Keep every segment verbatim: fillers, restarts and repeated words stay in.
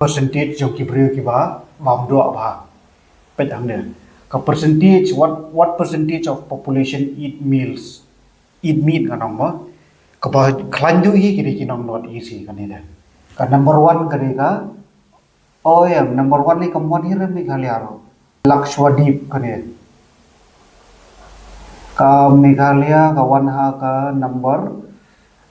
percentage jong ki briew kiba bam doh bha. Peit hangne. Ka percentage, what what percentage of population eat meals, eat meat, ngan ong mo. Kaba khlaiñ duh hi ki dei ki nong North East hi kane de. Ka number one ka dei ka, oh ya, number one ne ka mon hi re Meghalaya ruh. Lakshadweep kane. Ka Meghalaya ka wan ha ka number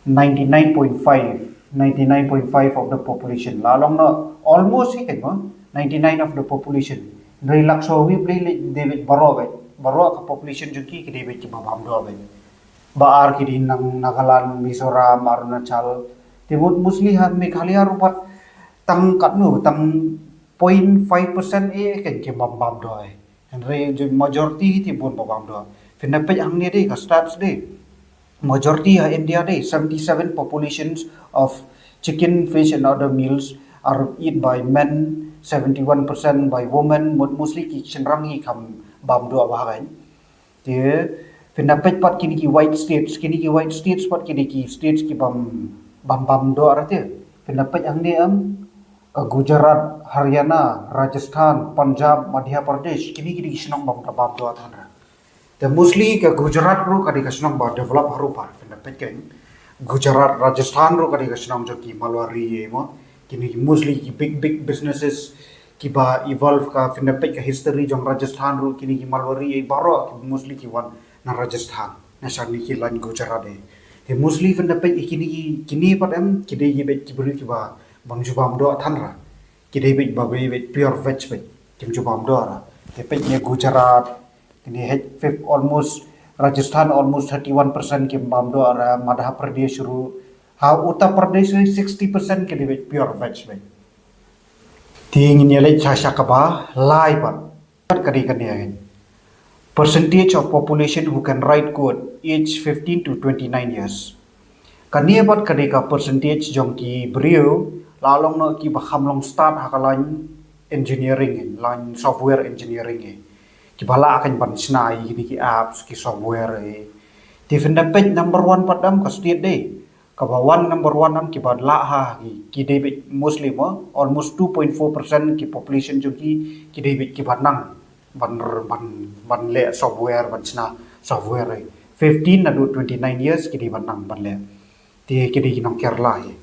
ninety-nine point five, ninety-nine point five of the population. La long no, almost hi kan mo, ninety-nine of the population. Hynrei Lakshadweep lei lei dei beit baroh beit. Baroh ka population jong ki ki dei beit kiba bam doh beit. Ba ar ki dei nang Nagaland, Mizoram, Arunachal. Te mut mostly ha Meghalaya ruh pat tang katno, tang point five percent eh kan ki bam bam doh eh. Hynrei ju-, majority hi te bun ba bam doh. Phin da peit hangne de ka stats de. Majority ha India de, seventy-seven populations of chicken, fish and other meals are eat by men, seventy-one percent by women, mut mostly ki shynrang hi kham bam doh bha kan. Te phin da peit pat kine ki white states, kine ki white states pat kine ki states ki bam bam bam doh ra te. Phin da peit hangne em, ka Gujarat, Haryana, Rajasthan, Punjab, Madhya Pradesh, kine ki dei ki shnong bam bam doh than ra. Te mostly ka Gujarat ruh ka dei ka shnong ba develop haruh pat, phin da peit kan. Gujarat, Rajasthan ruh ka dei ka shnong jong ki Marwari mo. Kine ki mostly ki big big businesses kiba evolve, ka phin da peit ka history jong Rajasthan ruh, kine ki Marwari baroh ki mostly ki wan na Rajasthan, na shane ki line Gujarat eh. Te mostly phin da peit kine ki, kine pat em, ki dei ki beit ki briew kiba bym ju bam doh than ra. Ki dei beit ba dei beit pure veg beit. Kim ju bam doh ra. Te peit ne Gujarat, kine heh fif-, almost Rajasthan almost thirty-one percent kim bam doh ra, Madhya Pradesh ruh. Ha Uttar Pradesh ruh sixty percent ki dei beit pure veg beit. Te ngin ïa leit sha sha kaba lai pat. Pat ka dei kane kan. Percentage of population who can write code age fifteen to twenty-nine years. Kane pat ka dei ka percentage jong ki briew, la long noh kiba kham long start ha ka line engineering, line software engineering eh. Kiba lah kan ban shna ïa kine ki apps, ki software eh. Te phin da peit number one pat em ka state de. Kaba wan number one em kiba lah ha ki, ki dei beit mostly mo, almost two point four percent ki population jong ki, ki dei beit kiba nang ban, ban, ban leh software, ban shna software eh. Fifteen naduh twenty-nine years ki dei ban nang ban leh. Te ki dei ki nong Kerala hi.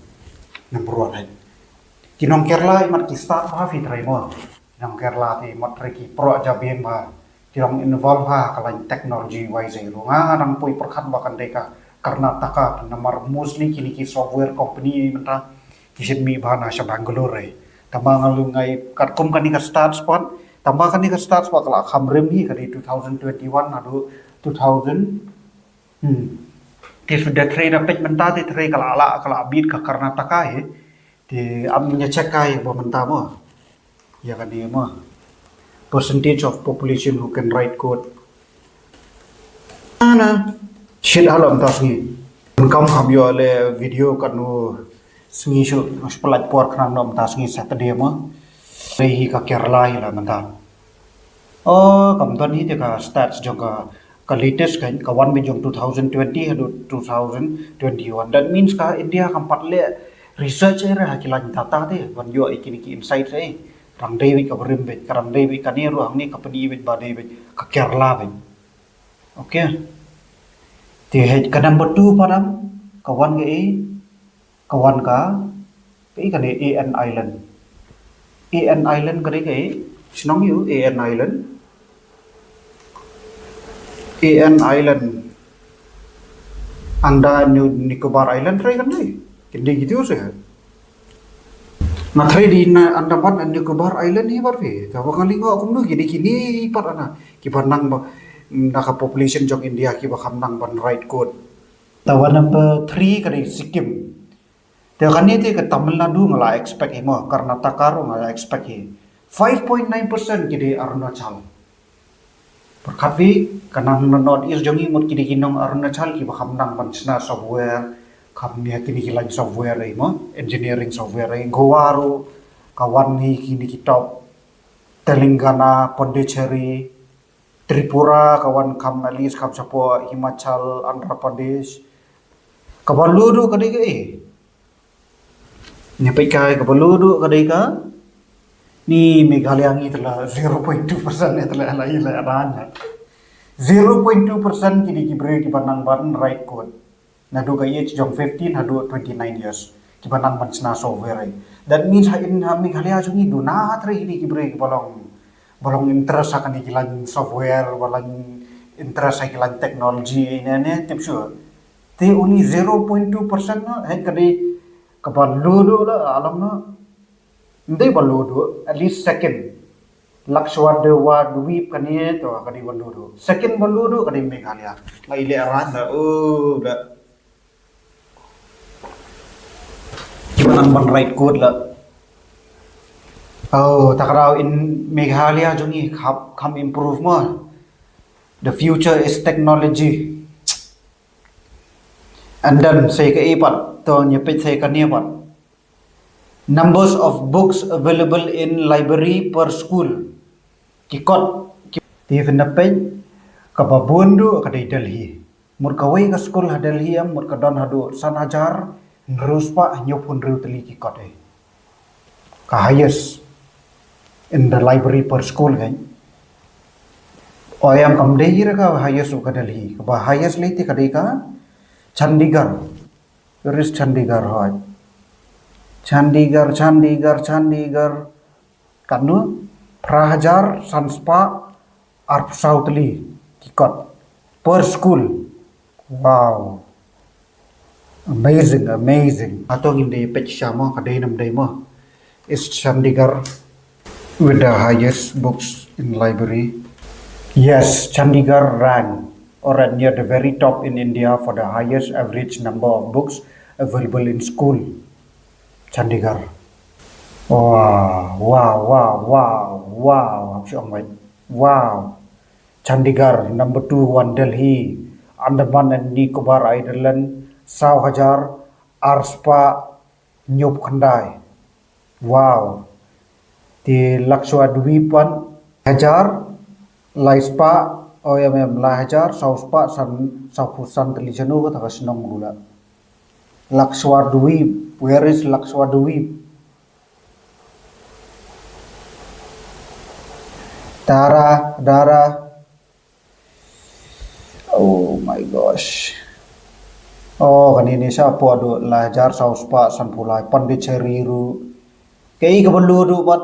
Number one hi. Ki nong Kerala imat ki start bha phi trei mo. Nong Kerala te imat trei ki pro jabieng bha. Ki long involve ha ka line technology wise eh ruh. Nga nga dang poi pyrkhat ba kan dei ka Karnataka, namar mostly kine ki software company mynta ki shim mih bha na sha Bangalore eh. Tangba nga long ngai katkum kane ka stats pat, tangba kane ka stats pat ka la kham rim hi, ka dei two thousand twenty-one naduh two thousand. Hmm. Te suda trei da peit mynta te trei ka la, la, ka la beat ka Karnataka hi. Te am nya check kai ba mynta mo. Ïa kane mo. Percentage of population who can write code. Ana. Shit, halom ta sngi. Kam kham ïoh leh video katno sngi shu, shu pynlait por khnang, ym ta sngi Saturday mo. Dei hi ka Kerala hi la mynta. Oh, kam don hi te ka stats jong ka, ka latest ka, ka wan beit jong two thousand twenty haduh two thousand twenty-one. That means ka India kam pat leh research eh re ha ki line data te, ban ïoh ïa kine ki insights eh. Ka dang dei beit kaba rim beit, ka dang dei beit kane ruh hangne ka pyni beit ba dei beit ka Kerala beit. Okay. Te heh ka number two pat em, ka wan ka eh, ka wan ka, ka eh, kane A N Island. A N Island ka dei ka eh, shnong ïa u A N Island. A N Island. Andaman Nicobar Island trei kan dei. Kin dei kito se. Nga trei dei na Andaman and Nicobar Island hi pat phi. Te ba nga lyngngoh kumno ki dei kine pat ana. Kiba nang ba, na ka population jong India kiba kham nang ban write code. Te wan number three ka dei Sikkim. Te kane te ka Tamil Nadu nga la expect hi mo, Karnataka ruh nga la expect hi. Five point nine percent ki dei Arunachal. Pyrkhat phi, ka nang na North East jong ngi mut ki dei ki nong Arunachal kiba kham nang ban shna software, kham ïa kine ki line software eh mo, engineering software eh. Goa ruh ka wan hi kine ki top, Telangana, Pondicherry, Tripura ka wan kham, at least kham shapoh Himachal, Andhra Pradesh. Kaba ludu ka dei ka eh. Nya peit kai kaba ludu ka dei ka Ni Meghalaya ngi tala zero point two percent ne tala la ila ran. Zero point two percent ki dei ki briew kiba nang ban write code. Naduh ka age jong fifteen haduh twenty-nine years kiba nang ban shna software. That means ha in ha Meghalaya jong ngi duna trei hi dei ki briew kiba long ba long interest ha kane ki line software, ba long interest ha ki line technology, ine ne tip shuh. Te only zero point two percent na, hei ka dei kaba ludu la alam na. Ndei ba ludu, at least second. Lakshadweep kane to ka dei ba ludu. Second ba ludu ka dei Meghalaya. Ngai le ran da, oh, da. Kiba nang ban write code la. Oh, takraw in Meghalaya jong ngi kham, kham improve mo. The future is technology. And then, sa ka ipat, to nya pet sa ka ni pat. Numbers of books available in library per school. Ki kot, ki, ti fin da pet, kaba bun duh ka dei Delhi. Mut kawei ka skul ha Delhi em, mut ka don haduh san hajar, hynriew spah, hynñiew phew hynriew tylli ki kot eh. Ka highest in the library per school kan. O em kam dei ka highest ka Delhi. Kaba highest lei ti ka dei ka Chandigarh. Where is Chandigarh hoi? Chandigarh, Chandigarh, Chandigarh. Kanu, phra hajar, san spah, arphew saw tylli ki kot per school. Wow. Amazing, amazing. Ato ngin dei pet sha mo, ka dei nam dei mo. Is Chandigarh with the highest books in library? Yes, Chandigarh rank or at near the very top in India for the highest average number of books available in school. Chandigarh. Wow, wow, wow, wow, wow. Hap shu ong wai. Wow. Chandigarh, number two, wan Delhi. Andaman and Nicobar Island, saw hajar, ar spah, hynñiew phew khyndai. Wow. Te Lakshadweep pat, hajar, lai spah, oh ya mem, lai hajar, saw spah, san, saw phew san tylli shano kata ka shnong ruh la. Lakshadweep, where is Lakshadweep? Dara, Dara. Oh my gosh. Oh, kane ne sha poi duh lai hajar saw spah san phew lai, Pondicherry ruh. Kaei kaba ludu pat,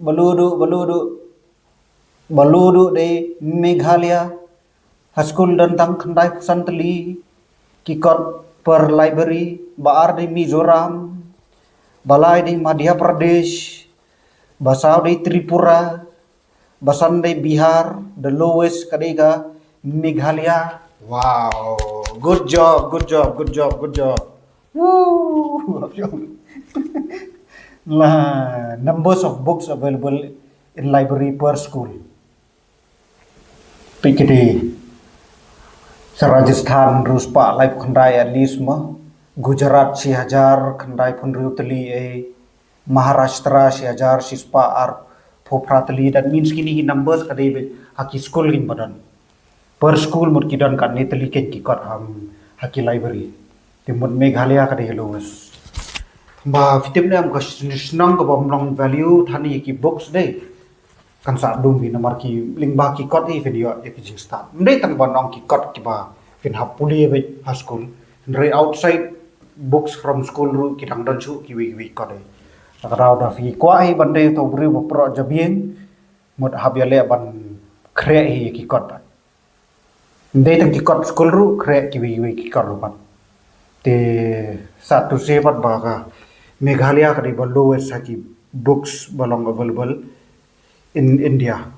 ba ludu, ba ludu. Ba ludu dei Meghalaya. Ha skul don tang khyndai phew san tylli ki kot per library, ba ar dei Mizoram, ba lai dei Madhya Pradesh, ba saw dei Tripura, ba san dei Bihar, the lowest ka dei ka Meghalaya. Wow, good job, good job, good job, good job. Woo! La, numbers of books available in library per school. Peit ki dei sa Rajasthan hynriew spah lai phew khyndai at least mo. Gujarat shi hajar khyndai phew hynriew tylli eh. Maharashtra shi hajar shi spah ar phew phra tylli. That means kine ki numbers ka dei beit ha ki skul kin ba don. Per skul mut ki don katne tylli kein ki kot ha ki library. Te mut Meghalaya ka dei lowest. Ba phi tip ne em ka shnong kaba ym long value than ïa ki books dei. Kan sa dum hi namar ki lyngba ki kot hi phin ïoh ïa ki jingstad. Ym dei tang ban ong ki kot kiba phin hap pule beit ha skul. Hynrei outside books from school ruh ki dang don shuh kiwei kiwei kot hi. Ka daw da phi kwah hi ban dei uto u briew ba proh jabieng, mut hap ïaleh ban khreh hi ïa ki kot bad. Ym dei tang ki kot skul ruh, khreh kiwei kiwei ki kot ruh pat. Te sad to say pat ba ka Meghalaya ka dei ba lowest ha ki books ba long available in India.